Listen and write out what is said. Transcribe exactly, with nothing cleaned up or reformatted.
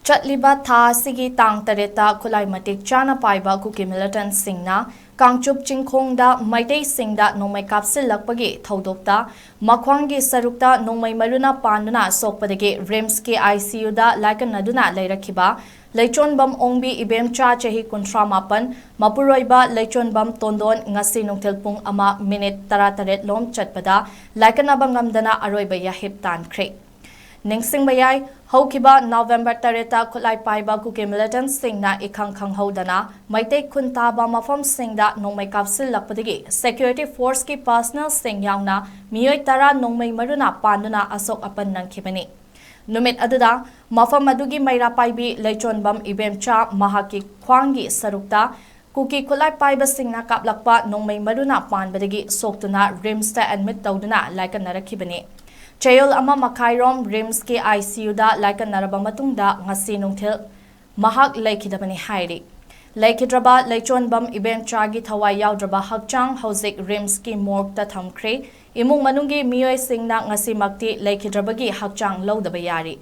ꯆꯠꯂꯤꯕ ꯊꯥ ꯑꯁꯤꯒꯤ ꯇꯥꯡ ꯇꯔꯦꯠꯇ ꯈꯨꯠꯂꯥꯏ ꯃꯇꯤꯛ ꯆꯥꯅ ꯄꯥꯏꯕ ꯀꯨꯀꯤ ꯃꯤꯂꯤꯇꯦꯟꯠꯁꯤꯡꯅ ꯀꯥꯡꯆꯨꯞ ꯆꯤꯡꯈꯣꯡꯗ ꯃꯩꯇꯩꯁꯤꯡꯗ ꯅꯣꯡꯃꯩ ꯀꯥꯞꯁꯤꯜꯂꯛꯄꯒꯤ ꯊꯧꯗꯣꯛꯇ ꯃꯈ꯭ꯋꯥꯡꯒꯤ ꯁꯔꯨꯛꯇ ꯅꯣꯡꯃꯩ ꯃꯔꯨꯅ ꯄꯥꯟꯗꯨꯅ ꯁꯣꯛꯄꯗꯒꯤ ꯔꯤꯝꯁꯀꯤ ꯑꯥꯏ ꯁꯤ ꯌꯨꯗ ꯂꯥꯏꯀꯠꯅꯗꯨꯅ ꯂꯩꯔꯛꯈꯤꯕ ꯂꯩꯆꯣꯟꯕꯝ ꯑꯣꯡꯕꯤ ꯏꯕꯦꯝꯆꯥ ꯆꯍꯤ ꯀꯨꯟꯊ꯭ꯔꯥ ꯃꯥꯄꯟ, ꯃꯄꯨꯔꯣꯏꯕ ꯂꯩꯆꯣꯟꯕꯝ ꯇꯣꯟꯗꯣꯟ ꯉꯁꯤ ꯅꯨꯡꯊꯤꯜ ꯄꯨꯡ ꯑꯃ ꯃꯤꯅꯤꯠ ꯇꯔꯥꯇꯔꯦꯠ ꯂꯣꯝ ꯆꯠꯄꯗ ꯂꯥꯏꯀꯠꯅꯕ ꯉꯝꯗꯅ ꯑꯔꯣꯏꯕ ꯌꯥꯍꯤꯞ ꯇꯥꯟꯈ꯭ꯔꯦ꯫ ꯅꯤꯡꯁꯤꯡꯕ ꯌꯥꯏ, ꯍꯧꯈꯤꯕ ꯅꯕꯦꯝꯕꯔ ꯇꯔꯦꯠꯇ ꯈꯨꯠꯂꯥꯏ ꯄꯥꯏꯕ ꯀꯨꯀꯤ ꯃꯤꯂꯤꯇꯦꯟꯠꯁꯤꯡꯅ ꯏꯈꯪ ꯈꯪꯍꯧꯗꯅ ꯃꯩꯇꯩ ꯈꯨꯟ ꯇꯥꯕ ꯃꯐꯝꯁꯤꯡꯗ ꯅꯣꯡꯃꯩ ꯀꯥꯞꯁꯤꯜꯂꯛꯄꯗꯒꯤ ꯁꯦꯀ꯭ꯌꯨꯔꯤꯇꯤ ꯐꯣꯔꯁꯀꯤ ꯄꯔꯁꯅꯦꯜꯁꯤꯡ ꯌꯥꯎꯅ ꯃꯤꯑꯣꯏ ꯇꯔꯥ ꯅꯣꯡꯃꯩ ꯃꯔꯨꯅ ꯄꯥꯟꯗꯨꯅ ꯑꯁꯣꯛ ꯑꯄꯟ ꯅꯪꯈꯤꯕꯅꯤ꯫ ꯅꯨꯃꯤꯠ ꯑꯗꯨꯗ ꯃꯐꯝ ꯑꯗꯨꯒꯤ ꯃꯩꯔꯥ ꯄꯥꯏꯕꯤ ꯂꯩꯆꯣꯟꯕꯝ ꯏꯕꯦꯝꯆꯥ ꯃꯍꯥꯛꯀꯤ ꯈ꯭ꯋꯥꯡꯒꯤ ꯁꯔꯨꯛꯇ ꯀꯨꯀꯤ ꯈꯨꯠꯂꯥꯏ ꯄꯥꯏꯕꯁꯤꯡꯅ ꯀꯥꯞꯂꯛꯄ ꯅꯣꯡꯃꯩ ꯃꯔꯨꯅ ꯄꯥꯟꯕꯗꯒꯤ ꯁꯣꯛꯇꯨꯅ ꯔꯤꯝꯁꯇ ꯑꯦꯗꯃꯤꯠ ꯇꯧꯗꯨꯅ ꯂꯥꯏꯀꯠꯅꯔꯛꯈꯤꯕꯅꯤ꯫ ꯆꯌꯣꯜ ꯑꯃ ꯃꯈꯥꯏꯔꯣꯝ ꯔꯤꯝꯁꯀꯤ ꯑꯥꯏ ꯁꯤ ꯌꯨꯗ ꯂꯥꯏꯀꯠꯅꯔꯕ ꯃꯇꯨꯡꯗ ꯉꯁꯤ ꯅꯨꯡꯊꯤꯜ ꯃꯍꯥꯛ ꯂꯩꯈꯤꯗꯕꯅꯤ ꯍꯥꯏꯔꯤ꯫ ꯂꯩꯈꯤꯗ꯭ꯔꯕ ꯂꯩꯆꯣꯟꯕꯝ ꯏꯕꯦꯝꯆꯥꯒꯤ ꯊꯋꯥꯏ ꯌꯥꯎꯗ꯭ꯔꯕ ꯍꯛꯆꯥꯡ ꯍꯧꯖꯤꯛ ꯔꯤꯝꯁꯀꯤ ꯃꯣꯔꯒꯇ ꯊꯝꯈ꯭ꯔꯦ꯫ ꯏꯃꯨꯡ ꯃꯅꯨꯡꯒꯤ ꯃꯤꯑꯣꯏꯁꯤꯡꯅ ꯉꯁꯤꯃꯛꯇꯤ ꯂꯩꯈꯤꯗ꯭ꯔꯕꯒꯤ ꯍꯛꯆꯥꯡ ꯂꯧꯗꯕ ꯌꯥꯔꯤ꯫